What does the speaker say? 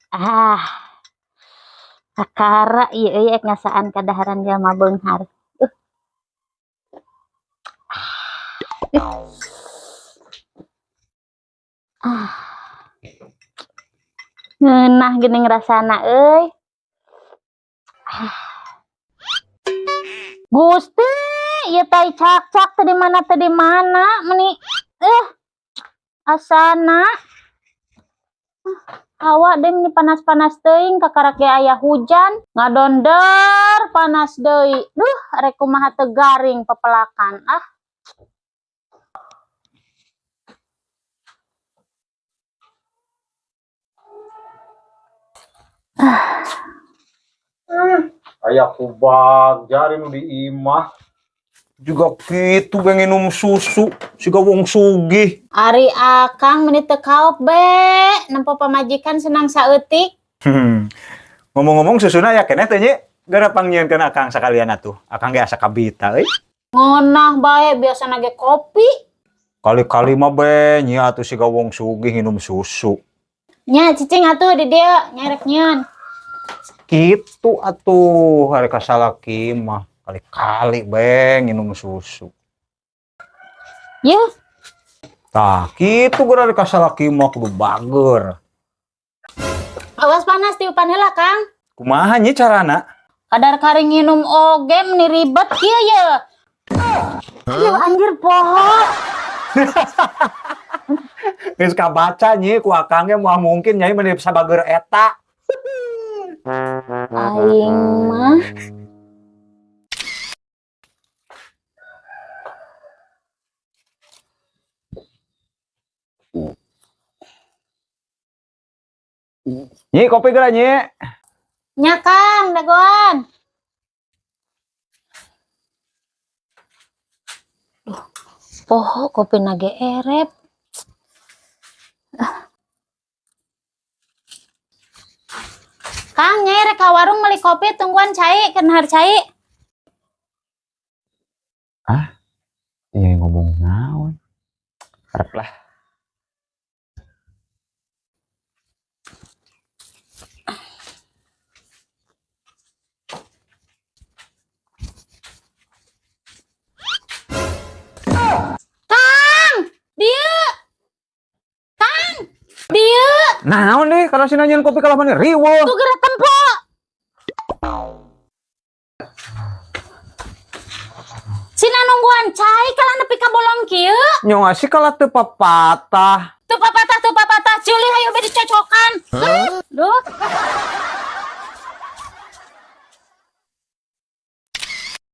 Ah. Kakara ieu euy ek ngasaan kadaharan jalma beunghar. Ah. Ngeunah geuning rasana euy. Ah. Gusti, ieu tai cakcak teh di mana teh di mana meuni asana. Hawa deh meni panas-panas teuing, kakarak ge aya hujan, ngadonder panas deui. Duh, arek kumaha teu garing pepelakan ah. Aya ku bagja nu di imah. Juga kitu ge nginum susu, siga wong sugih. Ari akang meni teu kaop be, nempo pamajikan senang saeutik. Ngomong-ngomong susuna aya keneh teh, Nyi? Gara pangnyieunkeun akang sakalian atuh. Akang ge asa kabita euy. Ngeunah bae, biasana ge kopi. Kali-kali mah be, nyi atuh siga wong sugih nginum susu. Nya cicing atuh di dieu nyerek nyieun. Kitu atuh hari kasalaki mah kali-kali be nginum susu. Yeuh. Tah, kitu geura hari kasalaki mah kudu bager. Awas panas tiupan heula, Kang. Kumaha nyi carana? Kadar kari nginum oge meni ribet kieu ye. Aduh, anjir poho. Geus kabaca nyi ku akang ge moal mungkin nyai meni sabager eta. Aing mah. Nyi kopi geura nyi. Nya Kang, dagoan. Duh, poho kopi nage erep. Kang, nyai rek ka warung meuli kopi, tungguan cai, kenhar cai. Hah? Iya ngomong naon? Harap lah. Kang, dieu. Kang, dieu. Naon deh, kalau si nanyain kopi kalah mana riweuh. Tuh geura tempo. Sina nungguan cai kalah nepi ka bolong kieu. Nyong asih kalah teu papatah. Teu papatah, teu papatah. Juli hayu be dicocokan. Huh? Duh.